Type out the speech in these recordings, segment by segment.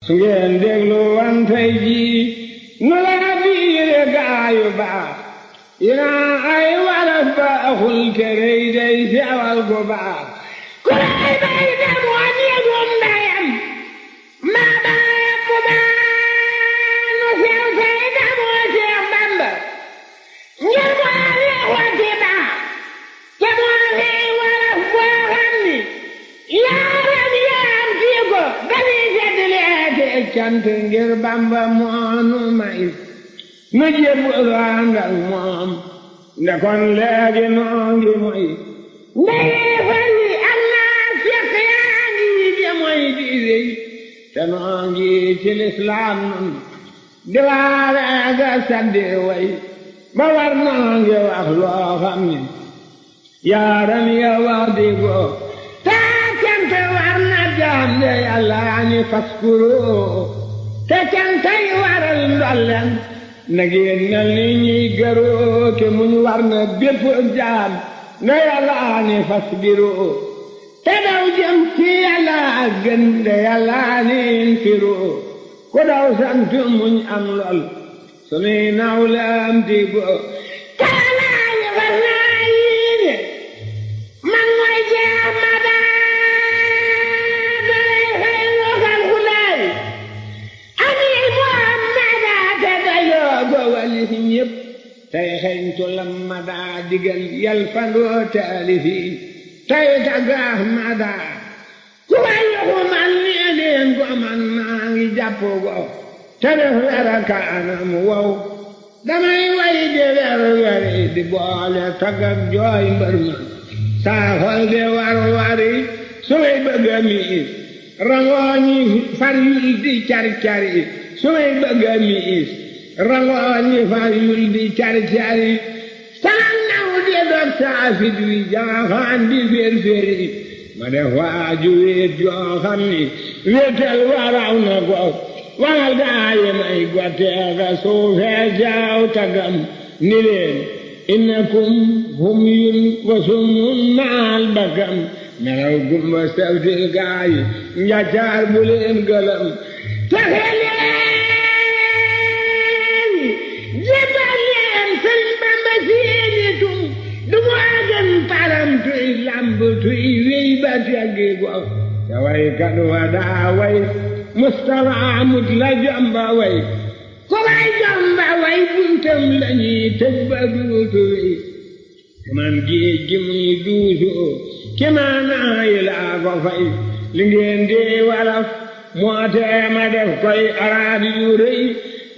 su ngeen déglu wantey ji nu la biire gaayu baax ina ay walaf baaxul te rëy day sewal gu baax ku lay bay dem woon yëgum ndayam maa baayam mu baanu sew say damoo Seex Bamba ngir moo leexwati baax te moo lay walaf boo xam ni yaaram yaam tii ko dañuy seddleete cant ngir Bamba moonu may nu jébbulu ànd ak moom nde kon léegi noo ngi moy ndeyee fali ak naa fekk yaa ngi de moy di wéy te noo ngi ci lislaam nun di waare ga saddi way ba war noo ngi wax loo xam ni yaaram ya wax di go taa cant war na jaam de yàlla ni faskuru te cantay waral ndolleen na ngeen mel ni ñuy gëroo te muñ war na bépp jaam na yàlla ni fasbiru te daw jëm ci yàlla gën de yàlla ni infiru ku daw sant muñ am lool sunuy nawle am di go taanaayi fas naa yiine man mooy jeex ma daa dalay xëy lokal xulaay amil muhammada te dayoo go walis ñépp tey xeeñtu lam ma daa digal yal fandoo taalifi tey taggax ma daa ku wàlluxu man nee leen ko man maa ngi jàpp go te def wera kaanam wow damay way de weri di boole taggak jooy mbër ma saa xol de war-wari su may bëgg a miis rangooñi far yul di car-cari su may bëgg a miis rangooñi far yul di car-cari sanan naw de dog saa fit wi jaaxaan di fér-féri ma def waaju wéet joo xam ni wéetal waraw na ko waral gaayi may gotteega suufee jaaw tagam ni leen innakum hum yun wasumun maal bakam melaw gumba sawtil gaayi njaccaar bu leen gëlëm te xeleeni jébal leen Sëriñ Bamba seeni tum du mu agan param tuy lamb tuy wey ba teggi go te way kat wa daa way Mustafa mut la jamba way ko way jamba way buntam lañuy tëj ba duutu wey man géej gi muy duusu ki maanaayi laa ko fay li ngeen dee walaf moo tee ma def koy araab yu rëy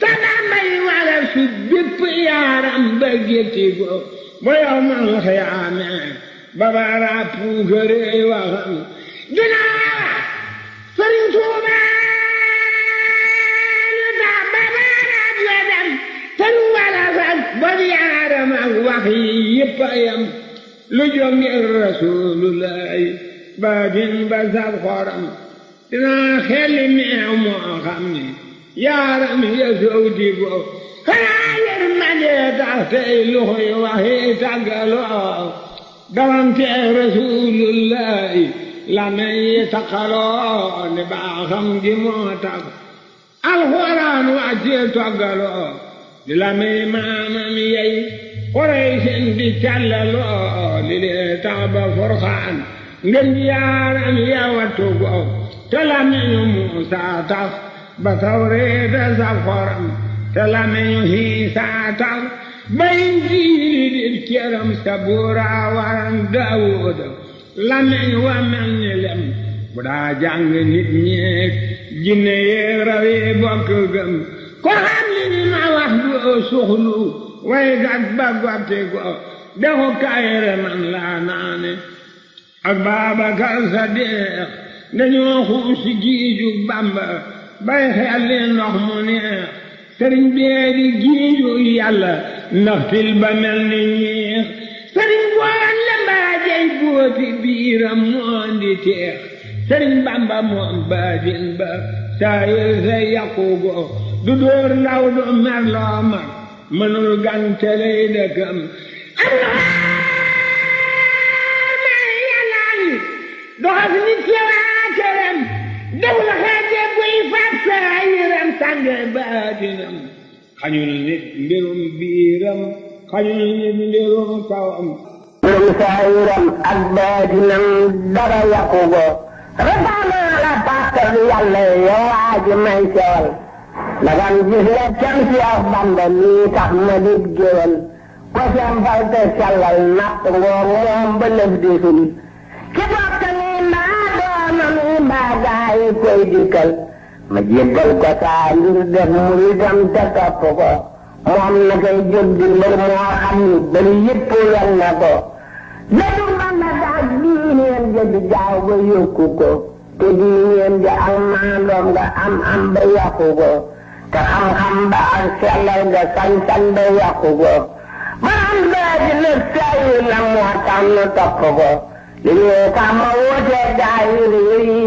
te dambay walaf su bépp yaaram ba gétti ko ba yow mal xiyaame ba bara puukaree waxam dinaa Sëriñ Tuuba lu tax ba baaraat ya dem te nu walaf ak ba yaaram ak wax yi yépp a yam lu jóngir Rasulullahi baatin ba sab xoram dinaa xelli meew moo xam ni yaaram ya sowti ko xanaa yërmande tax tey luxuy waxi tàggaloo dawante Rasulullahi la may taqaloo ne baaxam gi moo tax alxuraan wàcce toggaloo di la may maamam yey Quraysin di càllaloo li lee tax ba Furqaan ngeen yaaram ya wattu go te la meñu Muusaa tax ba Tawreeta saf xoram te la meñu Iisaa tax ba Injiil di cëram Sabuura waram Daawuda la meñu wa mel ni lem bu daa jàng nit ñeek jinne yeek rawi bokk gëm ko xam li ma wax du suxlu way gat ba gotte go dexu kayre man laa naane ak Baabakar Sadiq dañoo xuusi giiju Bamba bay xelli ndox mu neex sëriñ bee di giiju yàlla naxtil ba mel ni ñeex sëriñ boon la mbaajey booti biiram moon di teex sëriñ Bamba moom baatin ba saayir sa yàqu go du dóor ndaw du merloo mag mënul ganteley dëkkam doxas nit ci waa këram def la xeete buy fàtte de baatinam xañul nit mbirum biiram xañul nit mbirum kawam mbirum saayiram ak baatinam dara yàqu ko rafaanaa la pàkkal yàlla yow waaji may sewal ndagam gis nga cam si ak Bamba mii tax ma di géwal ko sempal te sellal natt ngoo moom ba lëf disul ki bokk ni mbaa doomam yi mbaa gaa yi koy dikkal ma jébbal ko saa ngir def muridam te topp ko moom na koy jóg di mbër moo xam ni bari yëpp wel na ko dadu Bamba daaj diineem ja di gaaw ba yokku ko te diineem ja ak maandoom nga am ba yàqu ko te xam-xam ba ak sellal ga sañ-sañ ba yàqu ko borom baaji na sayi la moo tax nu topp ko li ñuy tax ma woote gaa yi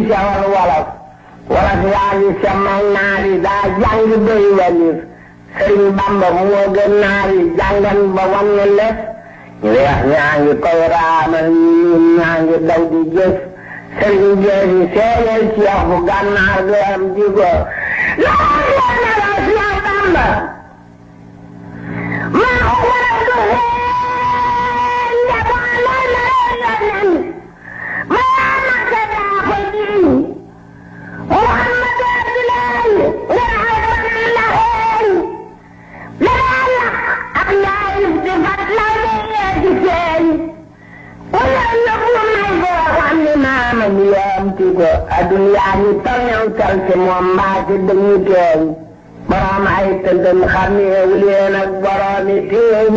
sewal wolof wolof yaa ngi semmal naar yi daa jàng bay walif Sëriñ Bamba moo gën naar yi jàngan ba wan na lef ñu weex ñaa ngi koy raamal ñun ñaa ngi daw di jëf sëriñ jeefi seeleel Seex bu gànnaar du am jigo lool leen na la Seex Bamba maa ko wara du xeen njaboo lool na yonen maa maka daa ko jiñ Muhammadu Abdullahi nga raxal la xeen la la ak yaayif di fat law de ci seen wala yóbbu may boo xam ne maama mi yaam ti ko addunyaa ngi toñaw tal ci moom mbaati dañu teeñ borom ay tëndëm xameewu leen ak boroomi teeñ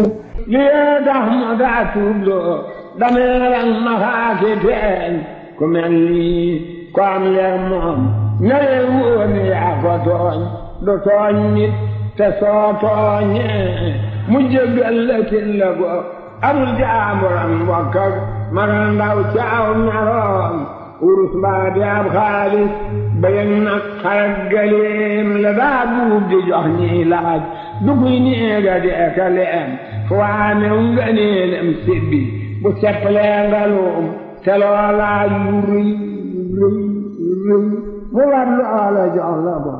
lii tax ma daa tuubloo dameeram ma xaaki teeñ ku mel nii ko am leer moom na leen wóor ni yaa ko tooñ du tooñ nit te soo tooñee mu jéggal la kin la ko amul jaamuram mbokk ak magal ndaw caaw ñaroom urus mbaa di ab xaalis bayen nag xarak galeem la daa buub di jox ñiy laaj du kuy néega di eka leem fu waamew nga neelem sibbi bu seppalee nga luum te loolaaj lu rëy mu war loola jox la ko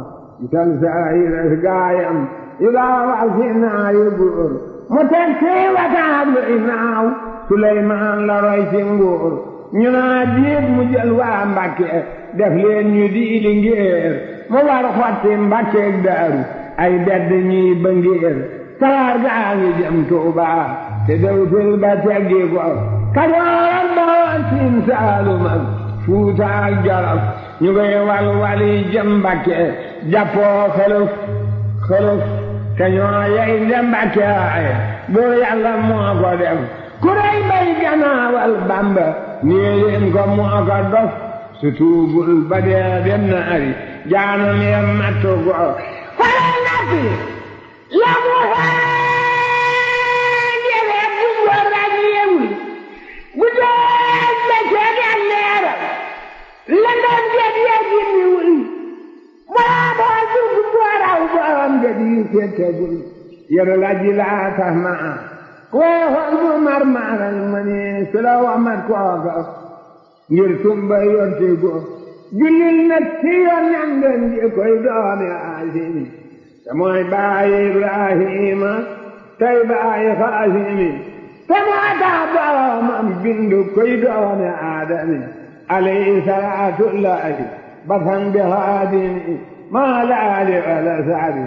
ital saa yi res gaayam yu daa wax si naayu góor mu teg si wataab lu inaaw Suleymaan la roy ci nguur ñu naa diit mu jël waa Mbàkke def leen ñu diidi ngéer mu war xotti Mbàkkeeg Daaru ay bedd ñuy ba ngéer saar gaa ngi jëm Tuubaa te dewtul ba teggi ko Kajoor ak Bawol Siin Saalum ak Fuuta ak Jolof ñu koy wal wali jëm Mbàkke jàppoo xeluf te ñoo yey dem Mbàkke ay buur Yàlla moo ko def ku rey bay ganaawal Bamba nii leen ko moo ko dof su tuubul ba dee dem naari jaanam ya mattu ko faral nati la mu jëlee bu góor ak yewul bu doon ba ceegal leeral la doon jët ya jimmiwul moo boo dugg booraw borom jët yi seetegul yara la ji laa tax ma koo xool bu marmaral ma ne su la wamat kooka ngir tumba yorti ko jullil nag ci yoon ñangan ji koy doomi Aasimi te mooy baayi Ibrahima tey baayi Xaasimi te moo tax boromam bindu koy doomi Aadami alayhi salaatullahi basan bi xaadimi maa laali wala saadi